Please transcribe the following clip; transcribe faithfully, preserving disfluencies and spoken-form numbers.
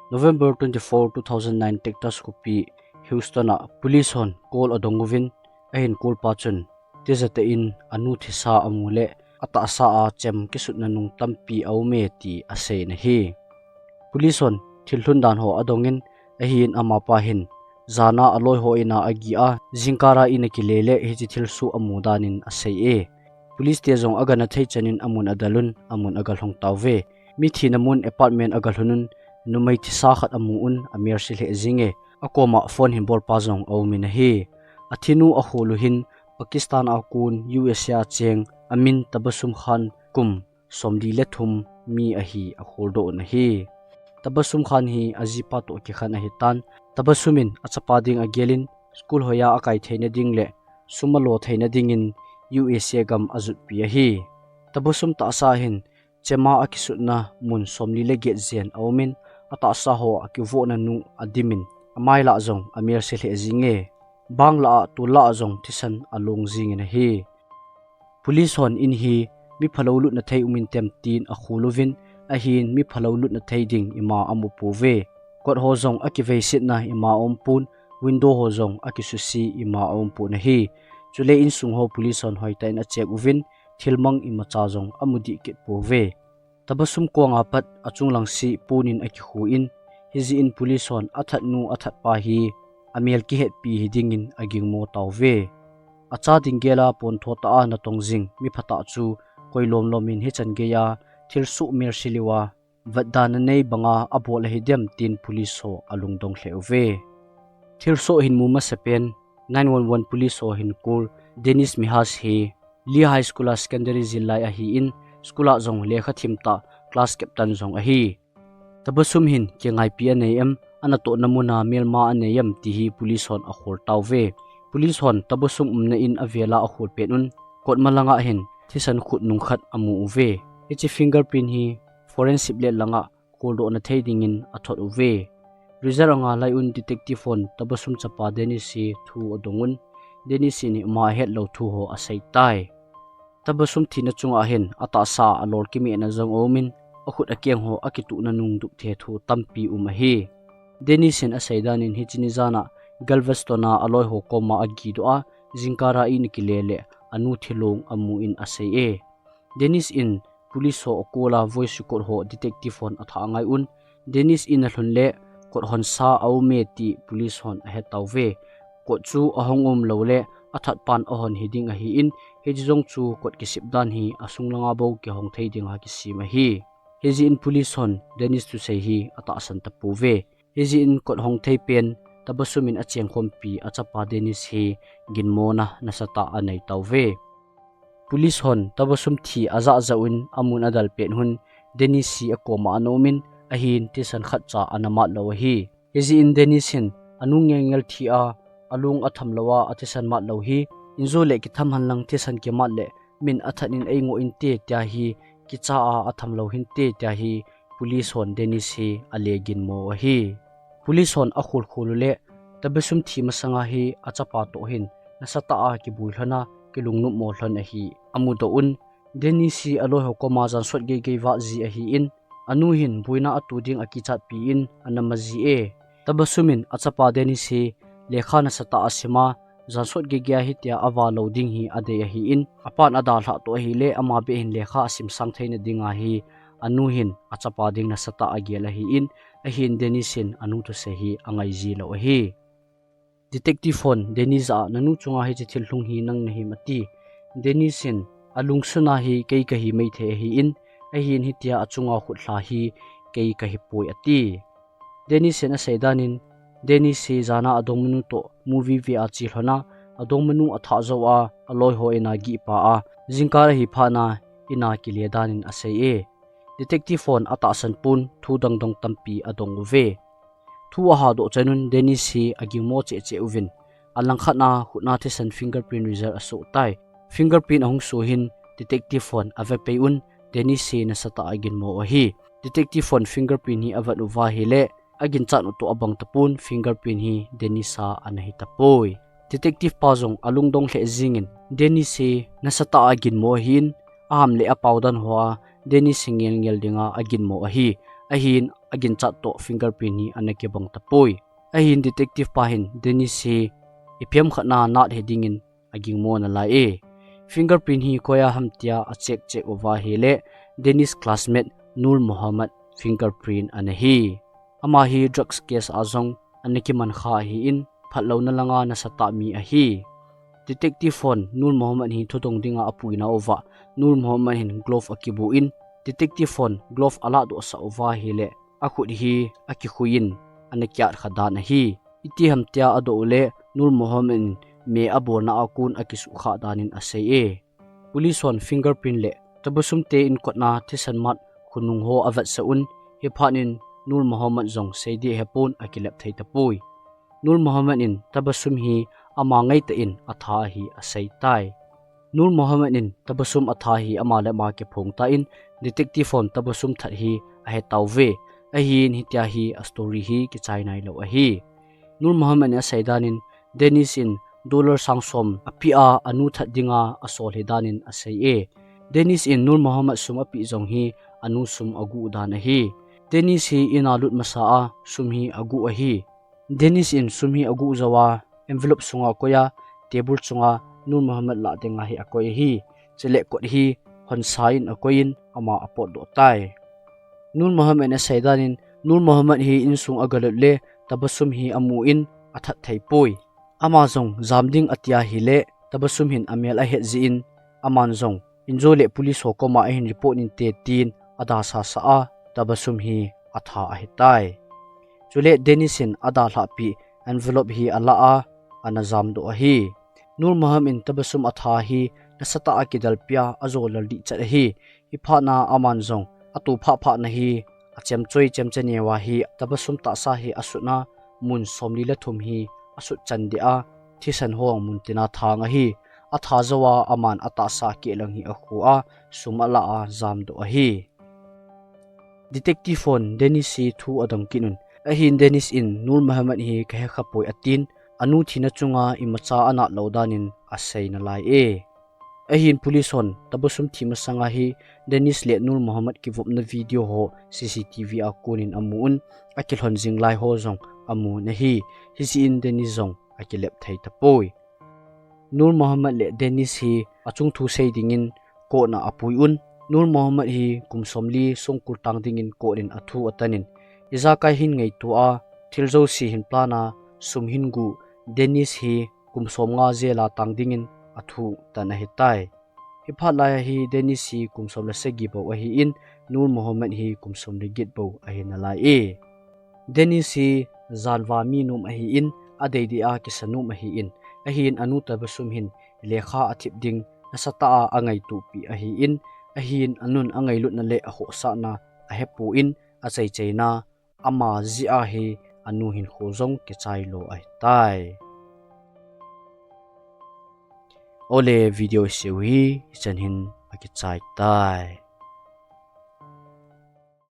November twenty-four, two thousand nine, Texas khopi Houston a police hon call adong uvin, ahin call pa chun tijate in anu thisa amu le atahsa a chem kisutna nung tampi aume ti asei in ahi. Police hon thil lhun dan ho adongin, ahin amapa hin jana aloi ho ina agi a, jingkah a ina kile le hiche thilsoh amu danin asei e. Police te jong agana thei chanin amun adalun, amun agalhung tauve. Mithi na mun apartment agalhunun, numei thisa khat amu un, amelse lheh jinge. Akoma phone hin bolpa jong aumin ahi. Athinu akholu hin Pakistan a kon U S A a cheng, amin Tabassum Khan, kum somli le thum, mi ahi akholdoh un ahi. Tabassum Khan hi ajipa toh kikhen ahitan, Tabassum in achapa ding agelin, school hoiya akai theina ding le sum alo theina dingin U S A gam ajutpi ahi. Tabassum tahsa hin chema akisutna mun somli le get jen aumin, atahsa ho akivohna nung adimin, amai lah jong amelse lheh jinge. Bang lah a, tol lah a jong thisan along jingin ahi. Police hon in hi mi phalou lutna thei um intem tin akhol uvin, ahin mi phalou lutna thei ding ima amu pouve. Kot ho jong akiveisetna ima aumpon, window ho jong akisusi ima aumpon ahi. Chule insung ho police hon hoitah in acheck uvin, thilmang imacha jong amu dih kit pouve. Tabassum kong a pat achung lang si ponin akikhu in, hijeh in police hon athat nu athat pa hi amel kihetpi hidingin agingmo tauve. Acha ding gel a pontho tah a natong jing mi phatah chu koi lomlom in hichan geiya thilsoh melse leuva vetdana nei banga abol ahidem tin police ho alungdong lheh uve. Thilsoh hin mu masapen nine one one police ho hin call Dennis Mihas hi Lee High School a secondary jil lai ahin, school a jong lekha thim tah, class captain jong ahi. Tabassum hin kingaipi anei em, anatohna muna melma anei em ti hi police hon akhol tauve. Police hon Tabassum umna in avel a akhol pet un, kot malanga hin thisan khut nung khat amu uve. Hiche fingerprint hi forensic lab langa kholdohna thei dingin athot uve. Result anga lai un detective hon Tabassum chapa Dennis hi thu adong un, Dennis in ima ahetlou thu ho asei tai. Tabassum thina chunga hin atahsa alol kimehna jong aumin, akhut akeng ho akituhna nung dupthe thu tampi um ahi. Dennis in asei danin hiche ni jan a Galveston a aloi ho koma agidoh a, jingkah a ina kile le anu thilong amu in asei e. Dennis in police ho acall a voice record ho detective hon athah ngai un, Dennis in alhun le kot hon sa aume ti police hon ahetauve. Kot chu ahung umlou le athat pan ahon hiding ahin, hiche jong chu kot kisep dan hi asung langa bou kihong thei dinga kisem ahi. Hijeh in police hon Dennis thusei hi atahsan tapouve. Hijeh in kot hong thei pen Tabassum in achengkhompi achapa Dennis hi ginmona nasatah a anei tauve. Police hon Tabassum thi ajah jah un amun adal pet un Dennis hi akoma ana umin, ahin thisan khatcha ana mat lou ahi. Hijeh in Dennis hin anu ngelngel thi a, alung atham lou a athisan mat lou hi, injo le kitham henlang thisan kimat le min athat in eingoh inte tia hi, kicha a atham lou hinte tia hi, police hon Dennis hi ale ginmo ahi. Police hon akhol khol u le, Tabassum thi masanga hi achapa toh hin nasatah a kiboi lhon a, kilungnopmo lhon ahi amudoh un, Dennis hi aloi ho koma jansot geigei vah ji ahin, anu hin boina ato ding akichatpi in ana ma ji e. Tabassum in achapa Dennis hi lekha nasatah a asima, jansot geigei a hitia avah lou ding hi adei ahin, apan adalhah toh ahile ama beh hin lekha asimsang theina dinga hi anu hin achapa ding nasatah a agel ahin, ahin Dennis in anu thusei hi angai ji lou ahi. Detective hon Dennis a, nanu chunga hiche thil lhung hi nang nahim ati. Dennis in, alungsun a hi kei kahi maithei ahin, ahin hitia achunga khut lha hi kei kahipoi ati. Dennis in asei danin, Dennis hi jana adongmanu toh movie ve a che lhon a, adongmanu athah jou a, aloi ho ina gihpa a, jingkah ahi phat na ina kile danin asei e. Detective hon atahsan pon thu dangdong tampi adong uve. Thu ahadoh chan un Dennis hi agingmo cheh cheh uvin, alangkhat a khut a thisan fingerprint result asoh tai. Fingerprint ahung soh hin detective hon avepei un Dennis hi nasatah a aginmo ahi. Detective hon fingerprint hi avet uva ahile, aginchat u toh abang tapon fingerprint hi Dennis a ana hi tapoi. Detective pa jong alungdong lheh jingin Dennis hi nasatah a aginmo ahin, aham le apao dan hoa Dennis hi ngelngel dinga aginmo ahi. Ahin aginchat toh fingerprint hi ana kibang tapoi. Ahin detective pa hin Dennis hi ipi ham khat na nat hi dingin agingmo nalai e. Fingerprint hi koiya ham tia acheck check uva ahile Dennis classmate Nur Mohammad fingerprint ana hi. Ama hi drugs case a jong ana kiman kha ahin, phatlouna langa nasatah mi ahi. Detective hon Nur Mohammad hi thudong dinga apuina uva Nur Mohammad hin glove akibu in, detective hon glove alah doh sah uva ahile akhut hi akikhui in ana kiat kha dan ahi. Iti ham tia adoh ule Nur Mohammad in me abolna a kon akisuh kha danin asei e. Police hon fingerprint le Tabassum te inkotna thisan mat khonung ho avetsah un, hiphat in Nur Mohammad jong seiding ahepon akilep thei tapoi. Nur Mohammad in Tabassum hi ama ngaitah in atha ahi asei tai. Nur Mohammad in Tabassum atha hi ama le ama kiphong tan, detective hon Tabassum that hi ahetauve, ahin hitia hi a story hi kichai nailou ahi. Nur Mohammad in asei danin Dennis in dollar sang som apeh a anu that dinga asol hi danin asei e. Dennis in Nur Mohammad sum apeh jong hi anu sum aguh dan ahi. Dennis hi in a lut masa a sum hi aguh ahi. Dennis in sum hi aguh jou a envelope sunga akoiya table chunga Nur Mohammad lah dinga hi akoi ahi. Chule kot hi honsa in akoi in ama apotdoh tai. Nur Mohammad in asei danin Nur Mohammad hi insung agalut le Tabassum hi amu in athat thei poi. Ama jong jam ding atia ahile Tabassum hin amel ahet jeh in aman jong injo le police ho koma ahin report inte tin adalhah sah a Tabassum hi atha ahitai. Chule Dennis in adalhah peh envelope hi alah a ana jamdoh ahi. Nur Mohammad in Tabassum atha hi nasatah a kidalpeh a ajo lal dehchet ahi. Hiphat na aman jong atoh phah phah na hi achemchoi chemcha neo a hi Tabassum tahsa hi asut na mun somli le thum hi asut chan deh a thisan ho mun tina thang ahi. Atha jou a aman atahsa kehlang hi akhu a sum alah a jamdoh ahi. Detective hon Dennis hi thu adong kit un, ahin Dennis in Nur Mohammad hi kahe khapoi atin, anu thina chunga imacha anat lou danin asei nalai e. Ahin police hon Tabassum thi masanga hi Dennis le Nur Mohammad kivopna video ho C C T V a konin amu un, akilhon jing lai ho jong amu un ahi. Hijeh in Dennis jong akilep thei tapoi. Nur Mohammad le Dennis hi achung thu sei dingin court a apui un. Nur Mohammad hi kum somli songkul tang dingin court in athu atan in, ijakai hin ngaito a thil jouse hin plan a sum hin guh Dennis hi kum somnga jail a tang dingin athu tan ahitai. Hiphat lai a hi Dennis hi kum som le sagi bou ahin, Nur Mohammad hi kum som le get bou ahi nalai e. Dennis hi janva mi nom ahin, adei dei a kisa nom ahin, ahin anu Tabassum hin lekha athip ding nasatah a angaitopi ahin, ahin anun angailutna le akhohsahna ahepon, achaichaina ama jeh a hi anu hinkho jong kichai lo ahitai. Ole video iseiu hi hichan hin akichai tai.